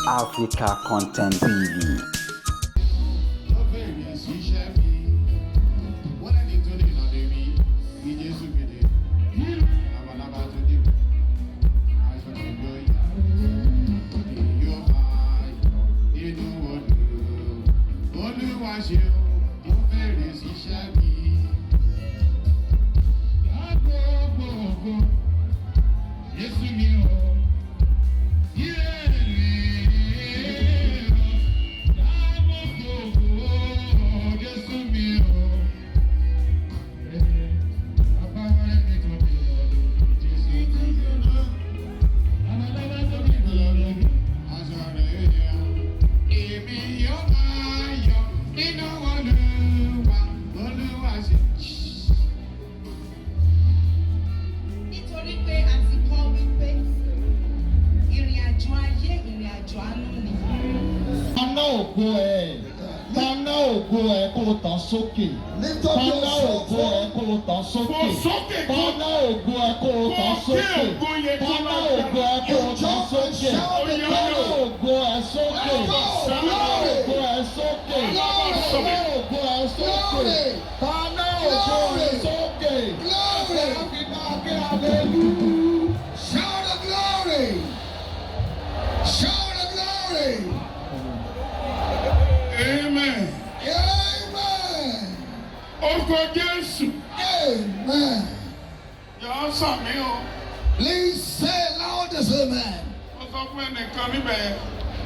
Africa Content TV. Ó fèrè síṣẹ́ mi. Wọ́n lẹ́ni tó dènà dè mí kí Jésù kéde. Labalábá tó dé, aṣọ rẹ̀ yóò yá. Yóò máa yọ̀ nínú odò. Olúwa ṣeun, ó fèrè síṣẹ́ mi. Gbogbo ògo, Jésù mi o. Ire rẹ̀ o. Gbogbo ògo, Jésù mi o. Bàbá rẹ̀ ní tó bí ọdún Jésù tó yọ̀. Labalábá tó bí ọdún aṣọ rẹ̀ yọ. Èmi yóò máa yọ̀ nínú Olúwa, Olúwa ṣe. Nítorí pé a ti kọ́ wípé ìrìn àjò ayé, ìrìn àjò àánú ni. Taná ògo ẹ̀, taná ògo ẹ̀ kó o tàn sókè. Lift up your Taná ògo ẹ̀ soul. kó o tàn sókè. Fò sókè Taná ògo ẹ̀ kó o tàn Kó sókè. kí ògo yẹn kó Taná máa ògo ẹ̀ kó o tàn sókè. Taná ògo ẹ̀ sókè. Taná ògo ẹ̀ sókè. Taná ògo ẹ̀ sókè. Taná ògo ẹ̀ sókè. Glory. Fi máa ké hallelujah. Shout the glory. Shout the glory. Amen. Amen. Orúkọ Jésù. Amen. Yọ sàmín o. Please say loudest amen. Mo sọ fún ẹnìkan níbẹ̀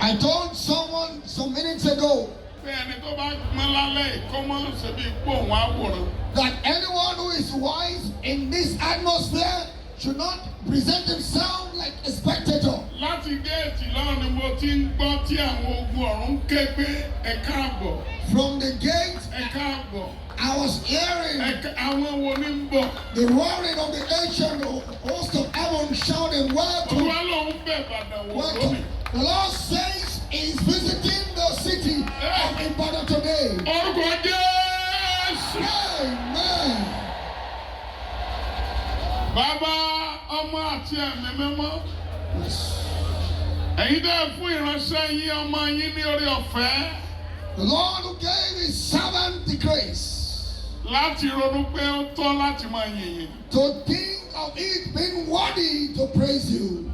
I told someone some minutes ago pé ẹni tó bá gbọ́n lálẹ́ yìí kó mọ́ ṣe bí gbóhùn àwòrán. That anyone who is wise in this atmosphere should not present himself like a spectator. Láti géètì lọ́run ni mo ti ń gbọ́ tí àwọn ogun ọ̀run ń ké pé ẹ káàbọ̀, From the gate, ẹ káàbọ̀, I was hearing àwọn wo ni ń bọ̀? The roaring of the ancient host of heaven shouting, "Welcome, Olúwa lòun bẹ̀ Ìbàdàn wò welcome." lónìí. The Lord says He is visiting the city of Ibadan today. Orúkọ Jésù. Amen. Bàbá, Ọmọ àti Ẹ̀mí Mímọ́. Ẹ̀yin dẹ́ fún ìránṣẹ́ yín, ọmọ yín ní oore ọ̀fẹ́ The Lord who gave His servant the grace láti ronú pé ó tọ́ láti máa yìn yín, to think of it being worthy to praise you,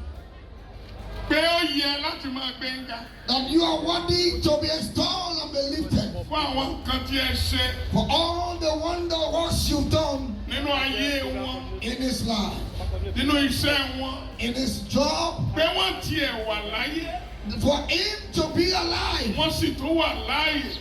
pé ó yẹ láti máa gbé yín ga that you are worthy to be extolled and be lifted fún àwọn nǹkan tí ẹ ṣe for all the wonder works you've done nínú ayé wọn, in his life, nínú iṣẹ́ wọn, in his job, pé wọ́n tiẹ̀ wà láyé, for him to be alive wọ́n sì tún wà láàyè.